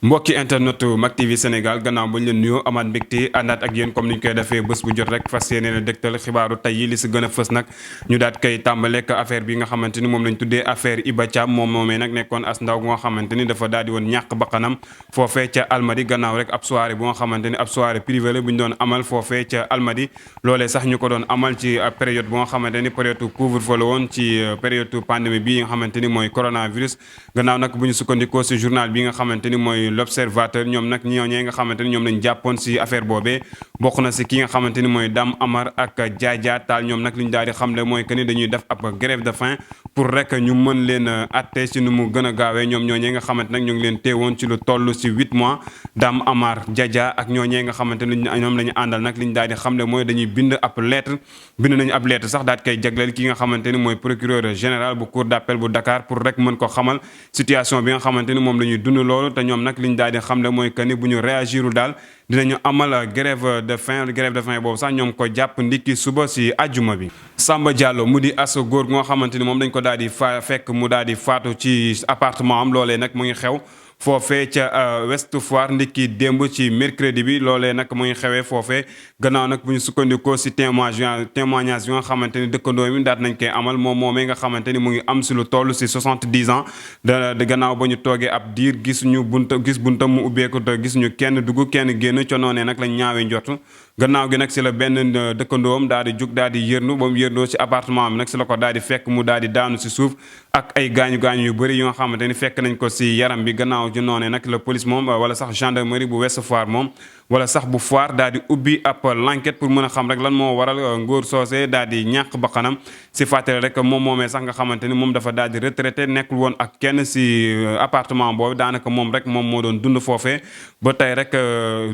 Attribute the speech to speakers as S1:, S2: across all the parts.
S1: mbokki internetu Mak TV Sénégal gannaaw bañ leen nuyoo amaat mbégte àndaat ak yéen comme ni ñu koy defee bés bu jot rek fas yéene na dégtal xibaaru tey yi li si gën a fës nag ñu daat koy tàmbaleek affaire bi nga xamante ni moom lañ tuddee affaire Iba Thiam moom moomee nag nekkoon as ndaw bu nga xamante ni dafa daal di woon ñàkk bakkanam foofee ca Almadi gannaaw rek ab soirée bu nga xamante ni ab soirée privée la bu ñu doon amal foofee ca Almadi loolee sax ñu ko doon amal ci période bu nga xamante ni période couvre-feu la woon ci période pandémie bi nga xamante ni mooy coronavirus gannaaw nag bu ñu sukkandikoo si journal bi nga xamante ni mooy l'observateur ñoom nag ñooñee nga xamante ni ñoom lañ jàppoon si affaire boobee bokk na si ki nga xamante ni mooy Dame Amar ak Dia Tall ñoom nag li ñu daal di xamle mooy que ni dañuy def ab grève de faim pour rek ñu mën leen atte si nu mu gën a gaawee ñoom ñooñee nga xamante nag ñu ngi leen teewoon ci lu toll si 8 mois Dame Amar Dia ak ñooñee nga xamante ni ñoom la ñu àndal nag li ñu daal di xamle mooy dañuy bind ab lettre bind nañu ab lettre sax daal di koy jagleel ki nga xamante ni mooy procureur général bu cour d'appel bu Dakar pour rek mën ko xamal situation bi nga xamante ni moom la ñuy dund loolu te ñoom nag li ñu daal di xamle mooy que ni bu ñu réagirul daal dinañu amal grève de faim boobu sax ñoo ngi ko jàpp ndikki suba si ajjuma bi. Samba Diallo mu di as góor gu nga xamante ni moom dañ ko daal di fekk mu daal di faatu ci appartement am loolee nag mu ngi xew foofee ca Ouest Foire ndikki démb ci mercredi bi loolee nag mu ngi xewee foofee gannaaw nag bu ñu sukkandikoo si témoignage yu nga xamante ni dëkkandoo mi daat nañ koy amal moom moomee nga xamante ni mu ngi am si lu toll si 70 ans de gannaaw ba ñu toogee ab diir gis buntam mu ubbeeku te gis ñu kenn dugg kenn génn ca noonee nag lañ ñaawee njort gannaaw gi nag si la benn dëkkandoom daal di jug daal di yërnu ba mu yërndoo si appartement am nag si la ko daal di fekk mu daal di daanu si suuf ak ay gaañu-gaañu yu bëri yu nga xamante ni fekk nañ ko si yaram bi gannaaw ji noonee nag la police moom wala sax gendarmerie bu Ouest Foire moom wala sax bu Foire daal di ubbi ab l'enquête pour mën a xam rek lan moo waral ngóor soosé daal di ñàkk bakkanam si fàttali rek moom moomee sax nga xamante ni moom dafa daal di retraité nekkul woon ak kenn si appartement boobu daanaka moom rek moom moo doon dund foofee ba tey rek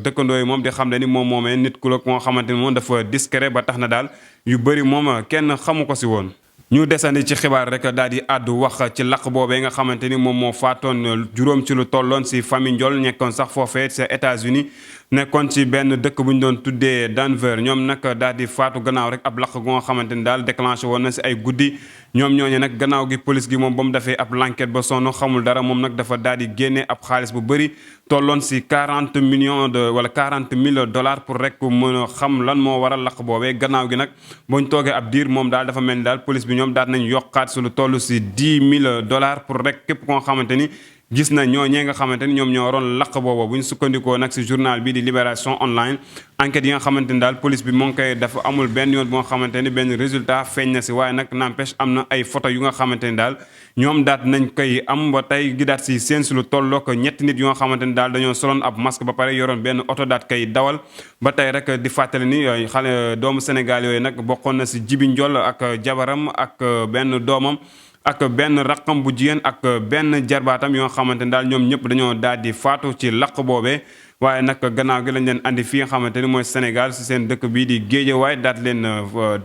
S1: dëkkandoo yi moom di xam ne ni moom moomee nit ku la moo xamante ni moom dafa discret ba tax na daal yu bëri moom kenn xamu ko si woon. ñu desandi ci xibaar rek daal di àddu wax ci lakk boobee nga xamante ni moom moo faatoon juróom ci lu tolloon si famille Ndiol nekkoon sax foofee ca États-Unis nekkoon ci benn dëkk bu ñu doon tuddee Denver ñoom nag daal di faatu gannaaw rek ab lakk gu nga xamante ni daal déclenché woon na si ay guddi ñoom ñooñu nag gannaaw gi police gi moom ba mu defee ab l'enquête ba sonn xamul dara moom nag dafa daal di génne ab xaalis bu bëri tolloon si 40 millions wala 40 000 dollars pour rek mën a xam lan moo waral lakk boobee gannaaw gi nag boo ñu toogee ab diir moom daal dafa mel ni daal police bi ñoom daal nañ yokkaat su lu toll si 10 000 dollars pour rek képp koo xamante ni gis na ñooñee nga xamante ni ñoom ñoo waroon lakk booba bu ñu sukkandikoo nag si journal bi di Libération Online enquête yi nga xamante ni daal police bi moo ngi koy dafa amul benn yoon bu nga xamante ni benn résultat feeñ na si waaye nag n'empêche am na ay photo yu nga xamante ni daal ñoom daat nañ koy am ba tey gi daat si seen si lu tollook ñetti nit yu nga xamante ni daal dañoo soloon ab masque ba pare yoroon benn oto daat koy dawal ba tey rek di fàttali ni xale doomu Sénégal yooyu nag bokkoon na si Jibi Ndiol ak jabaram ak benn doomam ak benn raqam bu jigéen ak benn jarbaatam yoo xamante ni daal ñoom ñëpp dañoo daal di faatu ci lakk boobee waaye nag gannaaw gi lañ leen andi fi nga xamante ni mooy Sénégal si seen dëkk bii di Guédiawaye daat leen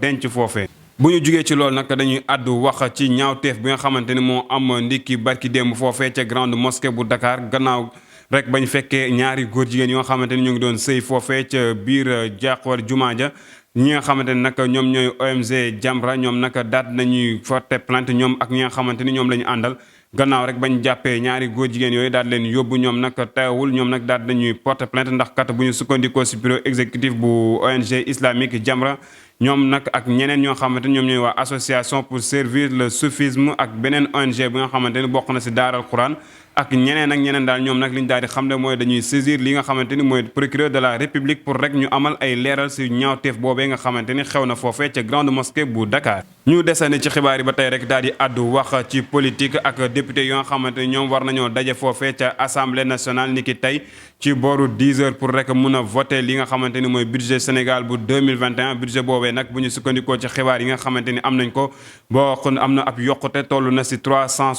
S1: denc foofee. bu ñu jugee ci loolu nag dañuy àddu wax ci ñaawteef bi nga xamante ni moo am ndikki barki démb foofee ca grande mosquée bu Dakar gannaaw rek bañ fekkee ñaari góor jigéen yoo xamante ni ñu ngi doon sëy foofee ca biir jàqwar jumaa ja ñi nga xamante ni nag ñoom ñooy ONG Jamra ñoom nag daat nañuy porter plainte ñoom ak ñi nga xamante ni ñoom la ñu àndal gannaaw rek bañ jàppee ñaari góor jigéen yooyu daal leen yóbbu ñoom nag teewul ñoom nag daal nañuy porter plainte ndax kat bu ñu sukkandikoo si bureau exécutif bu ONG islamique Jamra ñoom nag ak ñeneen ñoo xamante ni ñoom ñooy waa association pour servir le soufisme ak beneen ONG bi nga xamante ni bokk na si daaral Quran ak ñeneen daal ñoom nag li ñu daal di xam ne mooy dañuy saisir li nga xamante ni mooy procureur de la république pour rek ñu amal ay leeral si ñaawteef boobee nga xamante ni xew na foofee ca grande mosquée bu Dakar. ñu desandi ci xibaar yi ba tey rek daal di àddu wax ci politique ak député yoo nga xamante ni ñoom war nañoo daje foofee ca assemblée nationale ni ki tey ci booru 10 heures pour rek mun a voter li nga xamante ni mooy budget Sénégal bu 2021 budget boobee nag bu ñu sukkandikoo ci xibaar yi nga xamante ni am nañ ko boo xam am na ab yokkute toll na si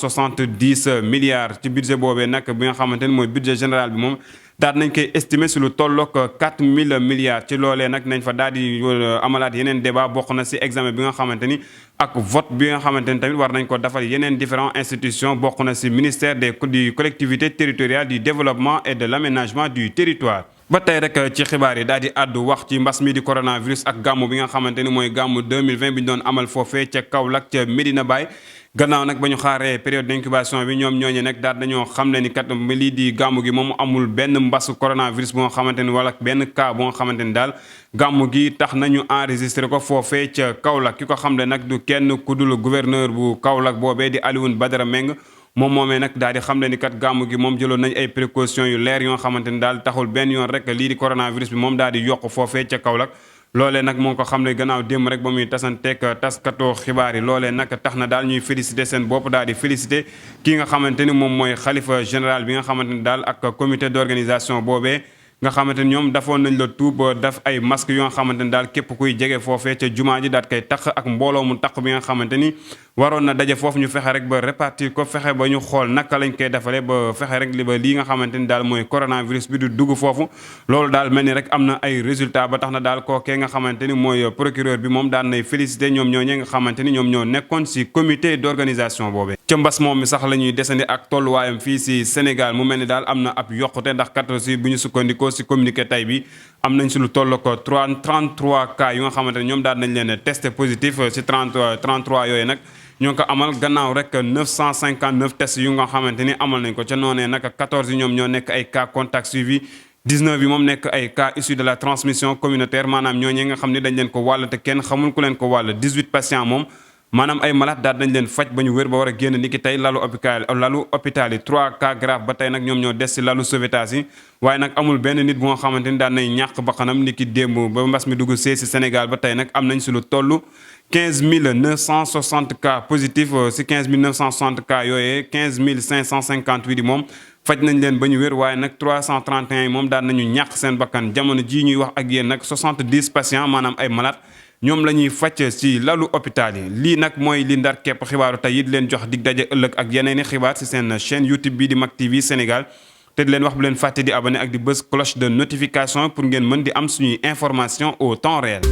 S1: 370 milliards ci budget boobee nag bi nga xamante ni mooy budget général bi moom daal nañ koy estimer si lu tollook 4000 milliards ci loolee nag nañ fa daal di amalaat yeneen débat bokk na si examen bi nga xamante ni ak vote bi nga xamante ni tamit war nañ ko defal yeneen différentes institutions bokk na si ministère du collectivités territoriales du développement et de l'aménagement du territoire. ba tey rek ci xibaar yi daal di àddu wax ci mbas mi di coronavirus ak gàmmu bi nga xamante ni mooy gàmmu 2020 bi ñu doon amal foofee ca Kaolack ca Medina Baye gannaaw nag ba ñu xaaree période d'incubation bi ñoom ñooñu nag daal dañoo xam ne ni kat lii di gàmmu gi moom amul benn mbasu coronavirus bu nga xamante ni wala benn cas bu nga xamante ni daal gàmmu gi tax nañu enregistré ko foofee ca Kaolack ki ko xam ne nag du kenn ku dul gouverneur bu Kaolack boobee di Alioune Badara Meng moom moomee nag daal di xam ne ni kat gàmmu gi moom jëloon nañ ay précautions yu leer yoo xamante ni daal taxul benn yoon rek lii di coronavirus bi moom daal di yokk foofee ca Kaolack. loolee nag moo ko xam ne gannaaw démb rek ba muy tasanteeg taskatoo xibaar yi loolee nag tax na daal ñuy félicité seen bopp daal di félicité kii nga xamante ni moom mooy xalifa général bi nga xamante ni daal ak comité d'organisation boobee nga xamante ni ñoom dafoon nañ la tuub daf ay masque yoo nga xamante ni daal képp kuy jege foofee ca jumaa ji daat koy taq ak mbooloo mu taq bi nga xamante ni waroon na daje foofu ñu fexe rek ba répartir ko fexe ba ñu xool naka lañ koy defalee ba fexe rek li ba lii nga xamante ni daal mooy coronavirus bi du dugg foofu loolu daal mel ni rek am na ay résultat ba tax na daal kookee nga xamante ni mooy procureur bi moom daan nay félicité ñoom ñooñee nga xamante ni ñoom ñoo nekkoon ci comité d'organisation boobee ca mbas moom mi sax la ñuy desandi ak tolluwaayam fii ci Sénégal mu mel ni daal am na ab yokkute ndax kat ci bu ñu sukkandikoo ci communiqué tay bi am nañ ci lu toll ko 33 cas yu nga xamante ni ñoom daal nañ leen testé positif ci 33 yooyu nag ñoo ko amal gannaaw rek 959 tests yu nga xamante ni amal nañ ko ca noonee nag 14 yi ñoom ñoo nekk ay cas contact suivi 19 yi moom nekk ay cas issus de la transmission communautaire maanaam ñooñee nga xam ne dañ leen ko wàll te kenn xamul ku leen ko wàll 18 patients moom maanaam ay malade daal dañ leen faj ba ñu wér ba war a génn ni ki tey lalu hôpital yi 3 cas grave ba tey nag ñoom ñoo des ci lalu sauvetage yi waaye nag amul benn nit bu nga xamante ni daan nay ñàkk bakkanam ni ki démb ba mbas mi dugg see ci Sénégal ba tey nag am nañ ci lu toll 15 960 cas positifs ci 15 960 cas yooyee 15 558 yi moom faj nañ leen ba ñu wér waaye nag 331 yi moom daan nañu ñàkk seen bakkan jamono jii ñuy wax ak yéen nag 70 patients maanaam ay malade ñoom la ñuy fàcc ci lalu hôpital yi lii nag mooy li ndar képp xibaaru tey it leen jox dig daje ëllëg ak yeneeni xibaar ci seen chaîne YouTube bii di Mak TV Sénégal te di leen wax bu leen fàtte di abonné ak di bës cloche de notification pour ngeen mën di am suñuy information au temps réel